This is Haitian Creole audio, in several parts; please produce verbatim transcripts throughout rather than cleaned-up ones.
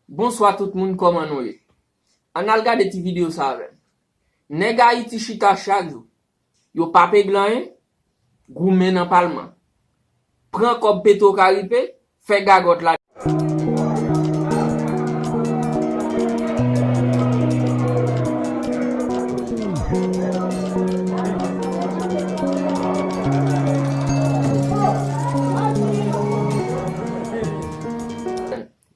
Bonswa tout moun, kòman nou ye? Ann al gade ti videyo sa avè m. Nèg Ayiti chita chak jou. Yo pa pegle anyen, goumen nan palman. Pran kòb Petro Caribe, fè gagòt la.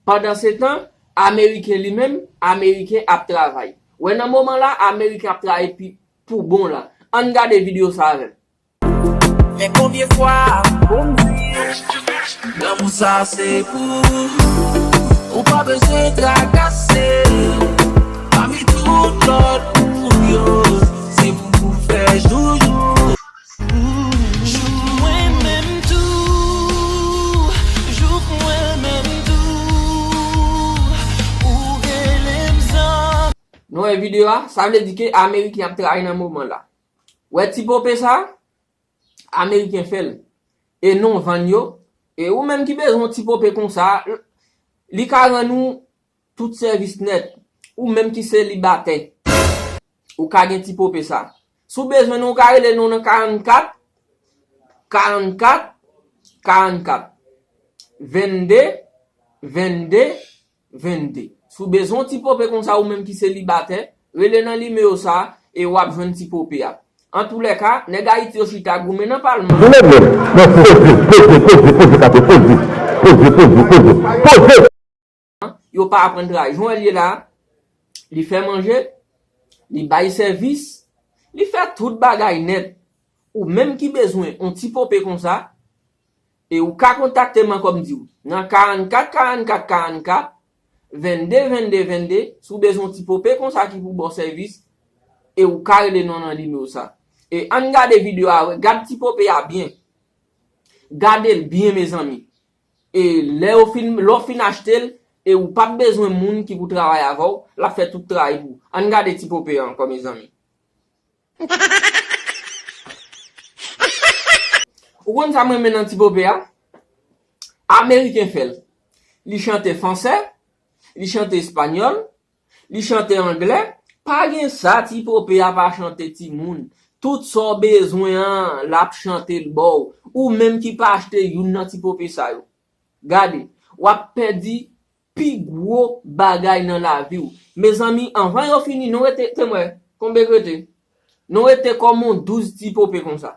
Pandansetan, Ameriken li menm, Ameriken ap travay. Wè nan moman la, Ameriken ap travay pi, pou bon la. Ann gade videyo sa avè m. Men konbyen fwa pou m di lanmou sa se pou ou, ou pa bezwen trakase pami tout lòt moun yo, se pou ou fè joujou. Jouk mwen menm tou, jouk mwen menm tou, ou rele m zanmi. Nou wè videyo a, sa vle di ke Ameriken ap trayi nan moman la. Wè ti pope sa, Ameriken fè l. E non vann yo. E ou menm ki bezwen yon ti pope konsa, li ka rann ou tout sèvis nèt. Ou menm ki selibatè, ou ka gen ti pope sa. Si w bezwen nou, ou ka rele nou nan karannkat, karannkat, karannkat, vennde, vennde, vennde. Si w bezwen yon ti pope konsa, ou menm ki selibatè, rele nan nimewo sa e w ap jwenn ti pope a. Antoulèka, nèg Ayiti yo chita goumen nan palman. Goumen menm. Non, poze, poze, poze, poze, Kato, poze. Poze, poze, poze, poze. Yo pa aprann travay. Jan w wè l ye la, li fè manje, li bay sèvis, li fè tout bagay nèt. Ou menm ki bezwen yon ti pope konsa, e ou ka kontakte m ankò, m di w, nan karannkat, karannkat, karannkat, vennde, vennde, vennde, si w bezwen yon ti pope konsa ki pou ba w sèvis, e ou ka rele nou nan nimewo sa. E ann gade videyo a, wè, gad ti pope a byen. Gade l byen, mezanmi. E lè yo fin, lè w fin achte l, e ou p ap bezwen moun ki pou travay avè w, l ap fè tout travay pou ou. Ann gade ti pope a ankò, mezanmi. Ou konn sa m renmen nan ti pope a? Ameriken fè l. Li chante fansè, li chante espanyòl, li chante anglè. Pa gen sa ti pope a pa chante, timoun. Tout sa w bezwen an, l ap chante l ba w. Ou menm ki pa achte youn nan ti pope sa yo. Gade, w ap pèdi pi gwo bagay nan lavi w. Mezanmi, anvan yo fini, nou rete, te m wè, konbyen k rete? Nou rete kòm yon douz ti pope konsa.